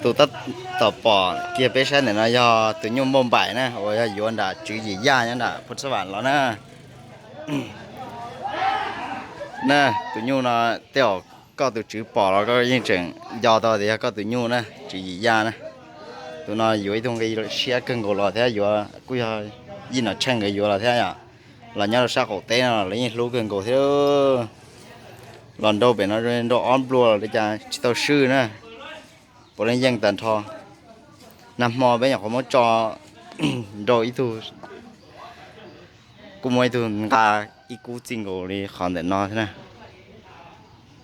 Tus tab tom pom kiag peb saib ntawm no yog tus nyuj npauj npaim na, uas yog yuav nram tswv yim yaj nyob nram Phoos Xab Vam los na. Na, tus nyuj no tej zaum koj tus tswv pom los koj yeej tseem nco tau tias yog koj tus nyuj na, tswv yim yaj na. Tus no yuav ib tug nqi siab kawg nkaus los thiab yuav kuj yog yij Nom Tsheej nkawd yuav los thiab yom. Los nyob rau sab qaum teb no los lawv yeej hlub kawg nkaus thiab. Los nrau pem no nrau ob nplua los li cas tsis tau swb na. Puav leej yeej tag nrho. Nag hmo peb nyuam qhuav muab tso nrau ib tug, kuj muaj ib tug nqa ib kub txij nkaus li qhov ntawm no thiab na.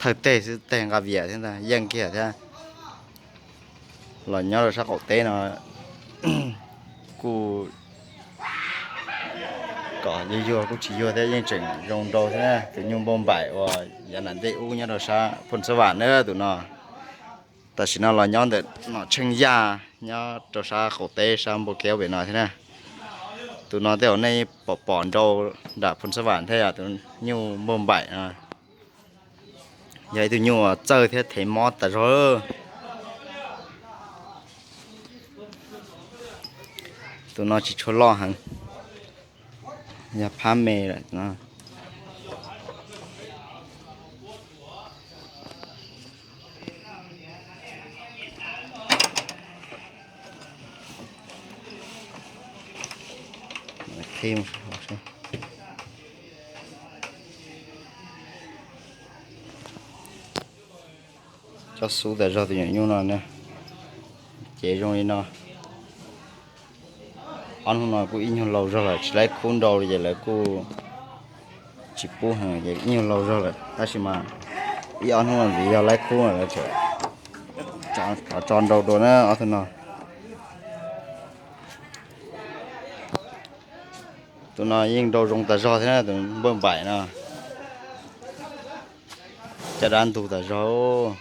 Thawj teg xwb, teg nqa vias thiab ntag, yeej kiag thiab. Los nyob rau sab qaum teb no kuj kom yuag yuag kuj tsis yuag thiab, yeej tseem zoo nrau thiab na. Tus nyuj npauj npaim uas yav nram ntej ub nyob rau sab Phoos Xab Vam na tus no. Tam sim no los nyob ntawm Nom Tsheej yaj nyob rau sab qaum teb sab npau kev pem no thiab na. Tus no tej zaum nej pom pom nrau nram Phoos Xab Vam thiab yom, tus nyuj npauj npaim no. Yog ib tug nyuj uas txawj thiab thev mob tas zog. Tus no tsis tshua loj heev, yog phab me lawm no. Cov xub tas zog tus nyuam nyuj no na, ces zoo li no. Ob hnub no kuj ib nyuag laus zog lawm, tsis laib khub nrau li ces lawv kuj tsis pub heev ces ib nyuag laus zog lawm, tab sis mas ib ob hnub no ntxiv yog laib khub lawv tseem rov tso nrau dua na ob tug no. Tus no yeej nrau zoo tas zog thiab na, tus npauj npaim no. Caj dab ntug tas zog.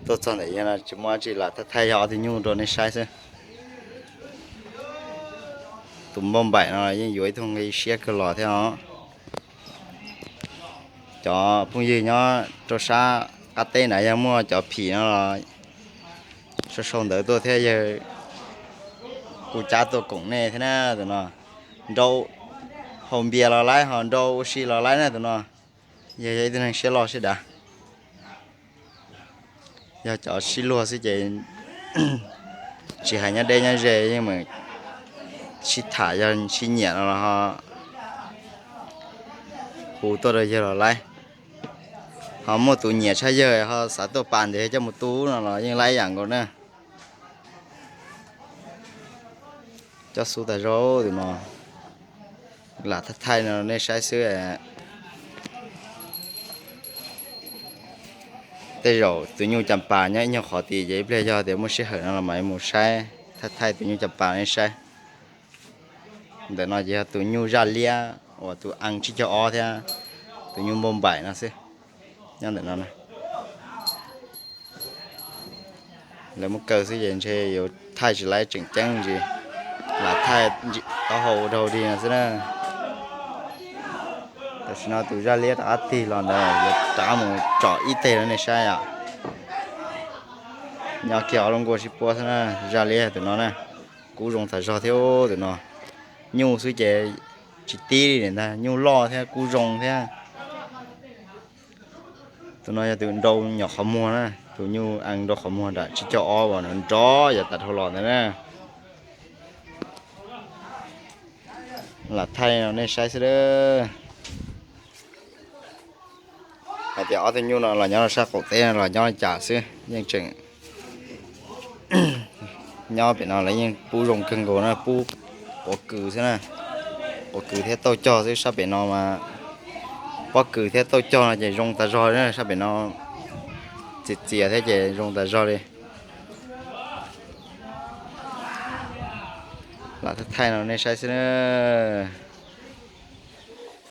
Tuaj txog ntawm no tsis muaj dab tsi, lam thaij thaij yog ob tug nyuj rau nej saib xwb. Tus npauj npaim no yeej yuav ib tug nqi siab kawg los thiab os. Cov phooj ywg nyob rau sab qab teb na, yog muaj cov phim no los sau sau ntawv tuaj thiab, yawg kuj cab tuaj koom nej thiab na. Tus no nrau haus npias los laib, ho nrau ua si los laib na tus no. Yog yog ib tug neeg siab loj siab dav. Yog cov sib luag xwb ces tsis hais nyob deb nyob ze yeej meem sib tham, yog sib nyiam no los ho hu tuaj rau yawg los laib. Ho muaj tus nyiam tshaj yawg ho xav tuaj pas ntes coj mus tu no los yeej laib ib yam nkaus na. Cov xub tas zog tus no, lam thaij thaij no nej saib xwb. Tej zaum tus nyuj cas pas nyob ib nyuag qhov tid ces ib pliag yog tias muaj sij hawm no los mas mus saib, thaij thaij tus nyuj cas pas nej saib. Ntawm no ces yog tus nyuj zaj liab uas tus ees tsib caug ob thiab tus nyuj npauj npaim no xwb. Nyob ntawm no na. Lawv muab kaw xwb ces ntshe yuav thaij tsis laib tseem ceeb ntsis, lam thaij taub hau ua rau dig no xwb na. Tam sim no tus zaj liab rov qab tig los ntawd, yuav rov qab mus tsom ib teg rau nej saib os. Nyob kiag ob lub nkuaj sib puab xwb na, zaj liab tus no na, kub zoo tas zog thiab tus no. Nyuj xwb ces tsis tib li ntag, nyuj loj thiab kub zoo thiab. Tus no yog tus nrau nyuam qhov muag na, tus nyuj ees nrau qhov muag nram tsib caug ob uas nrov nrov yav tas dhau los ntawd na. Lam thaij nej saib xwb. Hais tias ob tug nyuj no los nyob rau sab qaum teb no los nyob li cas xwb, yeej tseem nyob pem no lawv yeej pub zoo kawg nkaus na, pub quav kws xwb na. Quav kws thiab tauj cog xwb, sab pem no mas pob kws thiab tauj cog no ces zoo tas zog li na, sab pem no txias txias thiab ces zoo tas zog li. Lam thaij thaij no nej saib xwb na.